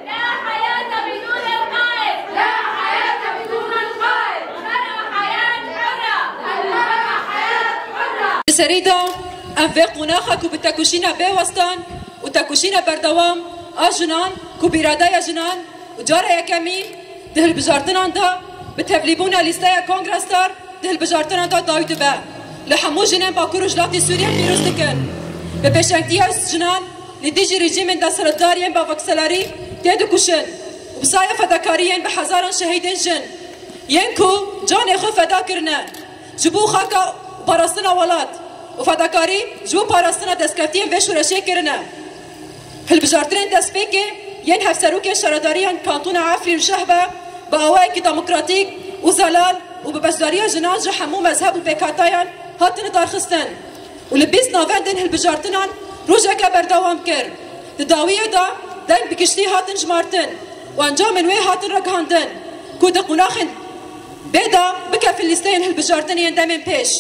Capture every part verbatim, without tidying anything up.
لا حياة بدون القائد. لا حياة بدون القائد. المرأة حياة حرة. المرأة حياة حرة. Di serî de em vê qonaxa ku bi tekoşîna bêwestan û tekoşîna berdewam a jinan ku bi îradeya jinan û cara yekemîn di hilbijartinan de bi tevlîbûna lîsteya Kongra Star di hilbijartinan de dawî dibe. Li hemû jinên Bakur û Rojhilatê Sûriyê pîroz dikin. Bi pêşengtiya jinan li dijî rejîmên desthilatdar yên bavakselarî tê dikuşin û bi saya fedakariyên bi hezaran şehîdên jin yên ku canê xwe feda kirine ji bo xaka û parastina welat û fedakarî ji bo parastina destkeftiyên vê şoreşê kirine. Hilbijartinên destpêkê yên hevserokên şaredariyan Kantona Efrîn û Şehba bi awayekî demokratîk û zelal û bi beşdariya jinan ji hemû mezheb û pêkhatayan hatine darxistin û li bîst navendên hilbijartinan rojeke berdewam kir. Di dawiyê de deng bi giştî hatin jimartin û encamên wê hatin ragihandin ku di qonaxên bê de bikefin lîsteyên hilbijartinê yên demên pêş.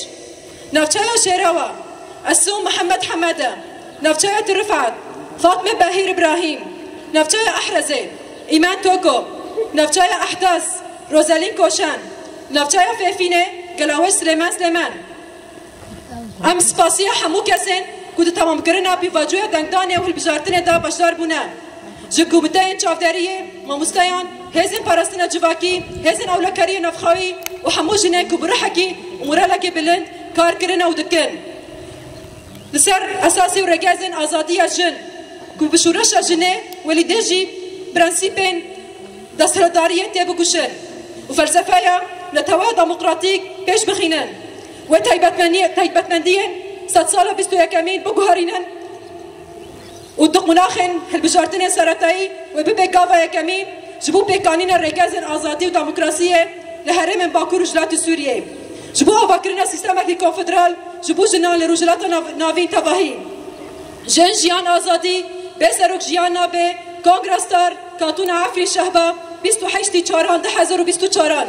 Navçeya Şêrewa, Esû Mihemed Hemede, Navçeya Tirifat, Fatme Behîr Îbrahîm, Navçeya Ehrezê, Îmen Toko, Navçeya Ehdas, Rozelîn Koşan, Navçeya Fêfînê, Gelawej Silêman Silêman. Em spasiya hemû kesên ku di temamkirina pêvajoya dengdanê û hilbijartinê de beşdar bûne. Ji komiteyên çavderiyê, mamosteyan, hêzên parastina civakî, hêzên ewlekariyê navxweyî û hemû jinên ku bi ruhekî û moralekî bilind kar kirine û dikin. Li ser esasê û rêgezên azadiya jin, ku bi şoreşa jinê welî dê jî prensîpên desthilatdariyê tê bikuşin û felsefeya neteweya demokratîk pêş bixînin. Wê taybetmendiyê-, taybetmendiyên sedsala bîst û yekemîn biguherînin û di qonaxên hilbijartinên seretayî wê bibe gava yekemîn ji bo pêkanîna rêgezên azadî û demokrasiyê li herêmên Bakur û Rojhilatê Sûriyê. Ji bo avakirina sîstemekî konfederal ji bo jinan li Rojhilata Nav-, Navîn tevahî. Jin, jiyan, azadî, bê serok jiyan nabe, Kongra Star, Kantona Efrîn Şehba, bîst û heştê çaran du hezar û bîst û çaran.